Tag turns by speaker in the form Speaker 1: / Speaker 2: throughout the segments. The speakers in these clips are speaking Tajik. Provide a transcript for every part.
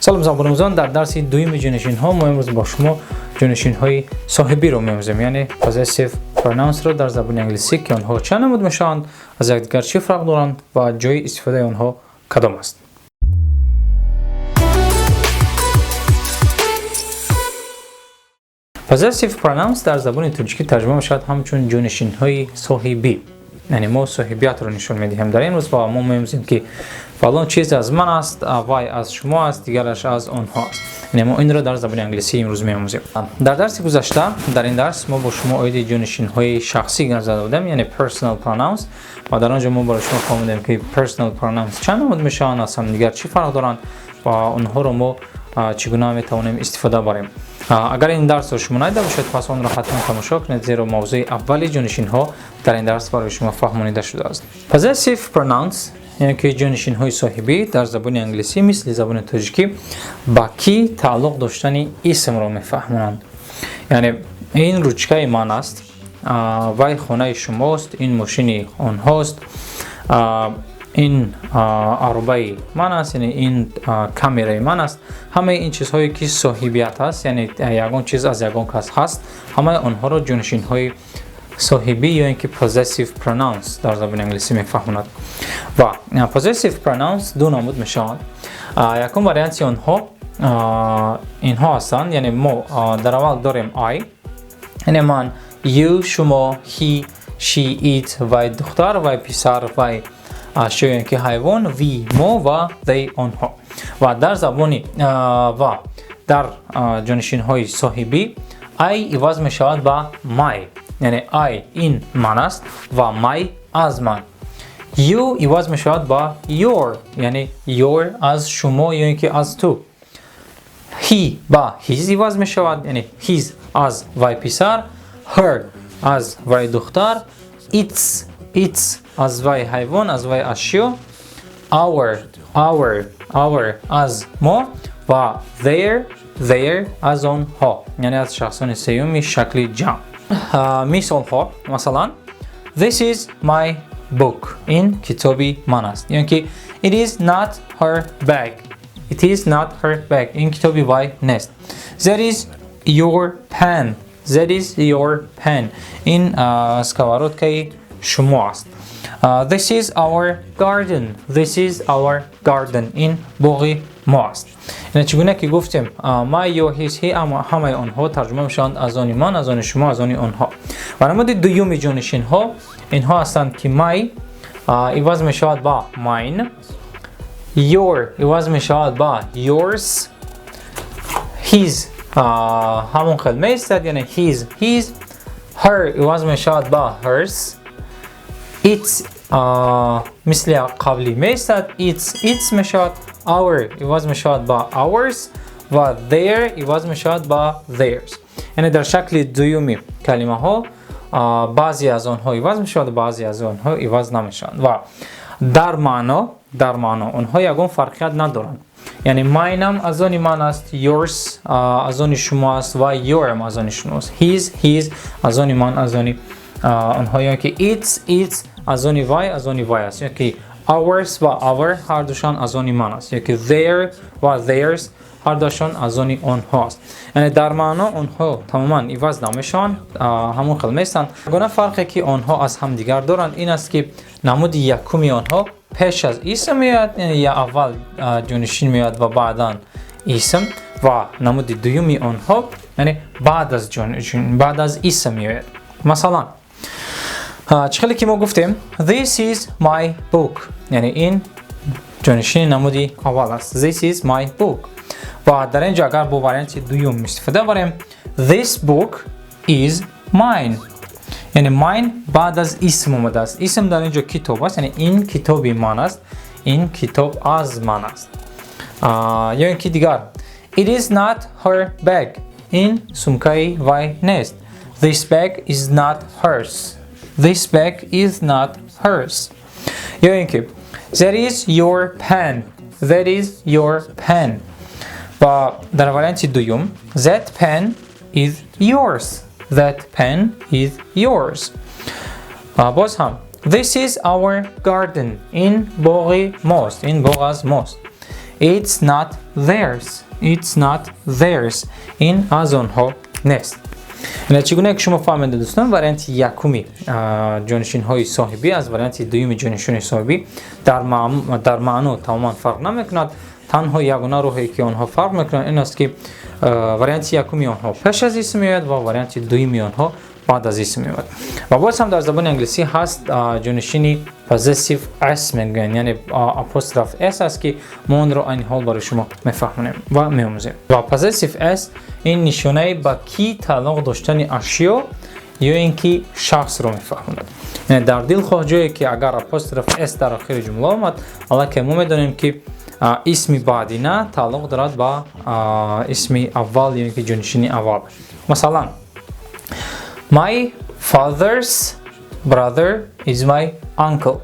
Speaker 1: Салом забономӯзон, дар дарси дуюми ҷонишинҳо мо имрӯз бо шумо ҷонишинҳои соҳибиро меомӯзем, яъне possessive pronouns-ро дар забони англисӣ, ки онҳо чанд намуд мешаванд, аз якдигар чӣ фарқ доранд ва ҷои истифодаи онҳо кадом аст. Possessive pronouns дар забони тоҷикӣ тарҷума мешавад ҳамчун ҷонишинҳои соҳибӣ, яъне мо соҳибиятро нишон медиҳем дар имрӯз ва мо меомӯзем, ки фалон чиз аз ман аст, вай аз шумо аст, дигараш аз онҳо аст. Яъне мо инро дар забони англисӣ имрӯз меомӯзем. Дар дарси гузашта, дар ин дарс мо бо шумо оиди ҷонишинҳои шахсӣ гап зада будем, яъне personal pronouns, ва дар он ҷо мо барои шумо фаҳмидем, ки personal pronouns чанд намуд мешаванд, аз ҳамдигар чӣ фарқ доранд ва онҳоро мо чӣ гуна метавонем истифода барем. Агар ин дарсро шумо надида бошед, пас онро ҳатман тамошо кунед, зеро мавзӯи аввали ҷонишинҳо дар ин дарс барои шумо фаҳмонида шудааст. Possessive pronouns, яъне ки ҷонишинҳои соҳибӣ, дар забони англисӣ мисли забони тоҷикӣ ба кӣ тааллуқ доштани исмро мефаҳмонанд. Яъне ин ручкаи ман аст, вай хонаи шумост, ин мошини онҳост, ин аробаи ман аст, яъне ин камераи ман аст. Ҳамаи ин чизҳое ки соҳибият аст, яъне ягон чиз аз ягон кас ҳаст, ҳамаи онҳоро ҷонишинҳои соҳибӣ ё ин ки possessive pronouns дар забони англисӣ мефаҳмонад. Ва possessive pronouns ду намуд мешаванд. Якум варианти онҳо инҳо ҳастанд, яъне мо дар аввал дорем I, яъне ман, you, шумо, he, she, it, вай духтар, вай писар, вай ашё ё ки ҳайвон, we, мо ва they, онҳо. Ва дар забони ва дар ҷонишинҳои соҳибӣ I иваз мешавад ба my, яъне I ин ман аст ва my аз ман. You иваз мешавад ба your, яъне your аз шумо ё ин ки аз ту. He ба his иваз мешавад, яъне his аз вай писар, her аз вай духтар, its аз вай ҳайвон, аз вай ашё, our аз мо ва their аз онҳо, яъне аз шахсони сеюми шакли ҷамъ. Мисолҳо, масалан, this is my book, ин китоби ман аст, ё ки it is not her bag, it is not her bag, ин китоби вай нест. That is your pen, that is your pen, ин сковородкаи шумо аст. This is our garden, this is our garden, ин боғи мо аст. Яъне чӣ гуна ки гуфтем, my, your, his, he, ҳамаи онҳо тарҷума мешаванд аз они ман, аз они шумо, аз они онҳо. Ва намуди дуюми ҷонишинҳо инҳо ҳастанд, ки my иваз мешавад ба mine, your иваз мешавад ба yours, his ҳамон хел меистад, яъне his, her иваз мешавад ба hers, its мисли қаблӣ меистад, its мешавад, our иваз мешавад ба ours ва their иваз мешавад ба theirs. Яъне дар шакли дуюми калимаҳо баъзе аз онҳо иваз мешавад, баъзе аз онҳо иваз намешаванд ва дар маъно онҳо ягон фарқият надоранд. Яъне mine ам аз они ман аст, yours аз они шумо аст ва your ам аз они шумо аст, his аз они ман, аз они онҳо, ё ки its аз они вай, аз они вай аст, ё ки ours ва our ҳардушон аз они ман аст, ё ки their ва theirs ҳардуашон аз они онҳо аст. Яъне дар маъно онҳо тамоман иваз намешаванд, ҳамон хел меистанд. Ягона фарқе ки онҳо аз ҳамдигар доранд ин аст, ки намуди якуми онҳо пеш аз исм меояд, яъне я аввал ҷонишин меояд ва баъдан исм, ва намуди дуюми онҳо яъне баъд аз исм меояд. Масалан, чӣ хеле ки мо гуфтем, this is my book, яъне ин ҷонишини намуди аввал аст, this is my book. Ва дар ин ҷо агар бо варианти дуюм истифода барем, this book is mine, яъне mine баъд аз исм омадааст. Исм дар ин ҷо китоб аст, яъне ин китоби ман аст, ин китоб аз ман аст. Ё ин ки дигар, it is not her bag, ин сумкаи вай нест, this bag is not hers, this bag is not hers. Ё ин ки that is your pen, that is your pen, ва дар варианти дуюм that pen is yours, that pen is yours. Боз ҳам this is our garden, ин боғи мост, ин боғ аз мост. It's not theirs. It's not theirs. Ин аз онҳо нест. Чӣ гуна ки шумо фаҳмида, дӯстон, варианти якуми ҷонишинҳои соҳибӣ аз варианти дуюми ҷонишини соҳибӣ дар маъно тамоман фарқ намекунад. Танҳо ягона роҳе, ки онҳо фарқ мекунанд, ин аст, ки варианти якуми онҳо пеш аз исм меояд ва варианти дуюми онҳо баъд аз исм меояд. Ва боз ҳам дар забони англисӣ ҳаст ҷонишини possessive s мегӯянд, яъне апостроф s аст, ки мо онро айни ҳол барои шумо мефаҳмонем ва меомӯзем. Ва possessive s ин нишонаи ба кӣ тааллуқ доштани ашё ё ин ки шахсро мефаҳмонад. Яъне дар дилхоҳ ҷое ки агар апостроф s дар охири ҷумла омад, аллакай мо медонем, ки исми баъдина тааллуқ дорад ба исми аввал ё ин ки ҷонишини аввал. Масалан, my father's brother is my uncle.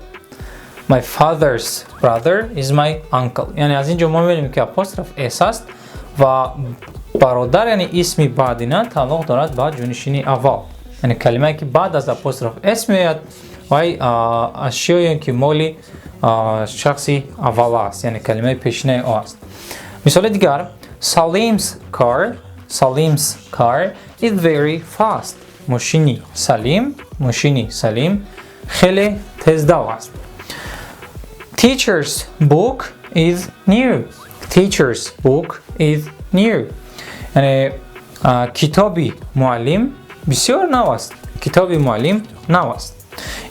Speaker 1: My father's brother is my uncle. Яъне аз ин ҷо мо мебинем, ки апостроф s аст ва бародар, яъне исми баъдина тааллуқ дорад ба ҷонишини аввал. Яъне калимае, ки баъд аз апостроф s меояд, вай ашёе ки моли шахси аввала аст, яъне калимаи пешинаи о аст. Мисоли дигар: Salim's car. Salim's car is very fast. Мошини Салим, мошини Салим хеле тездав аст. Teacher's book is new. Teacher's book is new. Яъне китоби муаллим бисёр нав аст. Китоби муаллим нав аст.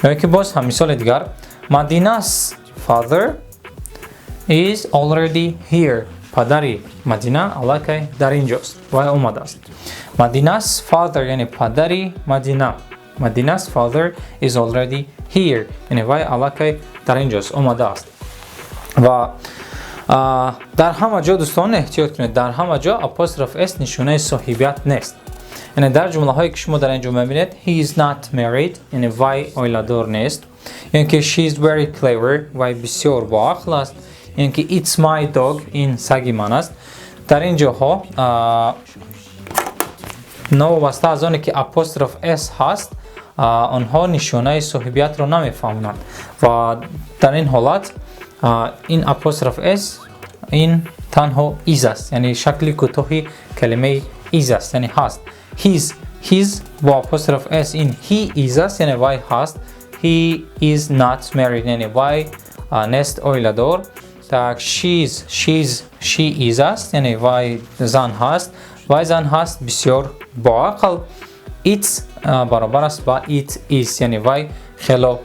Speaker 1: Ё ки боз ҳам мисоли дигар: Madina's father is already here. Падари Мадина аллакай дар ин ҷост ва омадааст. Madina's father, яъне падари Мадина. Madina's father is already here. Яъне вай аллакай дар ин ҷост, омадааст. Ва дар ҳама ҷо, дӯстон, эҳтиёт кунед, дар ҳама ҷо апостроф s нишонаи соҳибият нест. Яъне дар ҷумлаҳое, ки шумо дар ин ҷо мебинед, he is not married, яъне вай оиладор нест, ё ки she is very clever, вай бисёр боақл аст, ё ки it's my dog, ин саги ман аст. Дар ин ҷоҳо, новобаста аз оне ки апостроф s ҳаст, онҳо нишонаи соҳибиятро намефаҳмонанд ва дар ин ҳолат ин апостроф s ин танҳо is аст, яъне шакли кӯтоҳи калимаи is аст, яъне ҳаст. His, his бо апостроф s ин he is аст, яъне вай ҳаст. He is not married, яъне вай нест оиладор. Так, she's, she's, she is аст, яъне вай зан ҳаст, вай зан ҳаст бисёр боақл. It's баробар аст ба it is, яъне вай хело,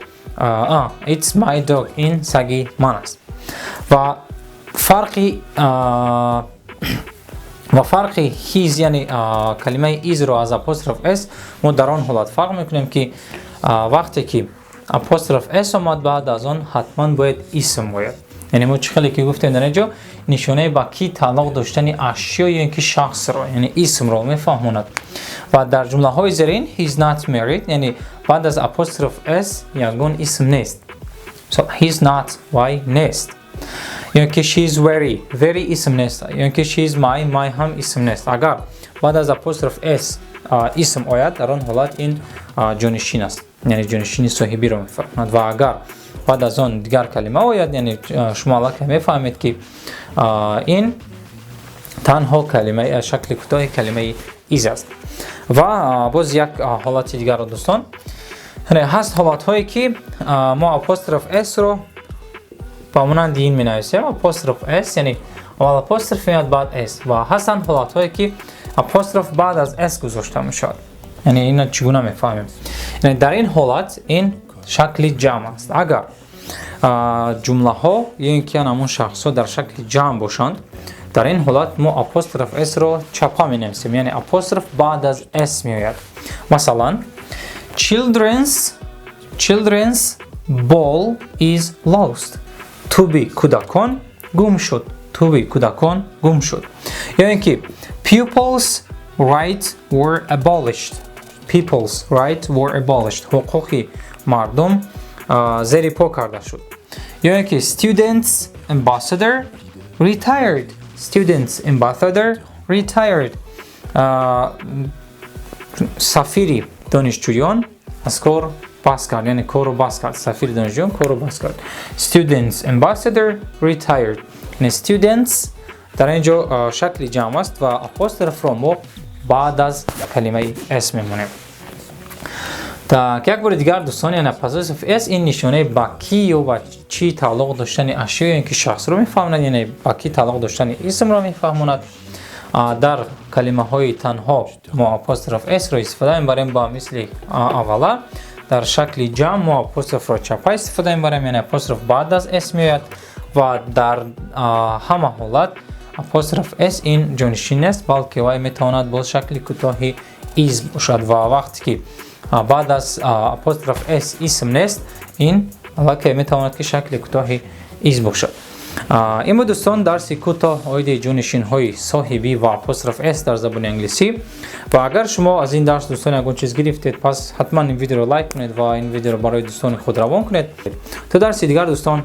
Speaker 1: it's my dog, ин саги ман аст. Ва фарқи his, яъне калимаи is ро аз апостроф s мо дар он ҳолат фарқ мекунем, ки вақте ки апостроф s омад, баъд аз он ҳатман бояд исм ояд. Яъне мо чӣ хеле ки гуфтем, дар ин ҷо нишонаи ба кӣ тааллуқ доштани ашё ё ин ки шахсро, яъне исмро мефаҳмонад. Ва дар ҷумлаҳои зерин, he is not married, яъне баъд аз апостроф s ягон исм нест. So he's not, вай нест. Ё ки she is very, very исм нест. Ё ки she is my, my ҳам исм нест. Агар баъд аз апостроф s исм ояд, дар он ҳолат ин ҷонишин аст, яъне ҷонишини соҳибиро мефаҳмад. Ва агар баъд аз он дигар калима ояд, яъне шумо аллакай мефаҳмед, ки ин танҳо калимаи шакли кӯтоҳи калимаи is аст. Ва боз як ҳолати дигарро, дӯстон, ҳаст ҳолатҳое, ки мо апостроф s-ро ба монанди ин менависем, апостроф s, яъне аввал апостроф меояд, баъд s. Ва ҳастанд ҳолатҳое, ки апостроф баъд аз s гузошта мешавад. Яъне ина чӣ гуна мефаҳмем? Яъне дар ин ҳолат ин шакли ҷамъ аст. Агар ҷумлаҳо ё ин ки ҳамон шахсҳо дар шакли ҷамъ бошанд, дар ин ҳолат мо апостроф s-ро чапа менависем, яъне апостроф баъд аз s меояд. Масалан, children's ball is lost, тӯби кӯдакон гум шуд, тӯби кӯдакон гум шуд. Ё ин ки people's right were abolished, people's right were abolished, ҳуқуқи мардум зери по карда шуд. Ё ин ки students ambassador retired, students ambassador retired, сафири донишҷӯён аз кор бас кард, яъне корро бас кард, сафири донишҷӯён корро бас кард. Students ambassador retired. Students дар ин ҷо шакли ҷамъ аст ва апострофро мо баъд аз калимаи s мемонем. Так, як бори дигар, дӯстон, яъне possessive s ин нишонаи ба кӣ ё ба чӣ тааллуқ доштани ашё ё ин ки шахсро мефаҳмонад, яъне ба кӣ тааллуқ доштани исмро мефаҳмонад. Дар калимаҳои танҳо мо апостроф s-ро истифода мебарем ба мисли аввала. Дар шакли ҷамъ мо апострофро чапа истифода мебарем, яъне апостроф баъд аз s меояд ва дар ҳама ҳолат апостроф s ин ҷонишин нест, балки вай метавонад боз шакли кӯтоҳи is бошад ва вақте ки баъд аз апостроф s исм нест, ин аллакай метавонад ки шакли кӯтоҳи is бошад. Ин буд, дӯстон, дарси кӯтоҳ оиди ҷонишинҳои соҳибӣ ва апостроф s дар забони англисӣ. Ва агар шумо аз ин дарс, дӯстон, ягон чиз гирифтед, пас ҳатман ин видеоро лайк кунед ва ин видеоро барои дӯстони худ равон кунед. То дарси дигар, дӯстон.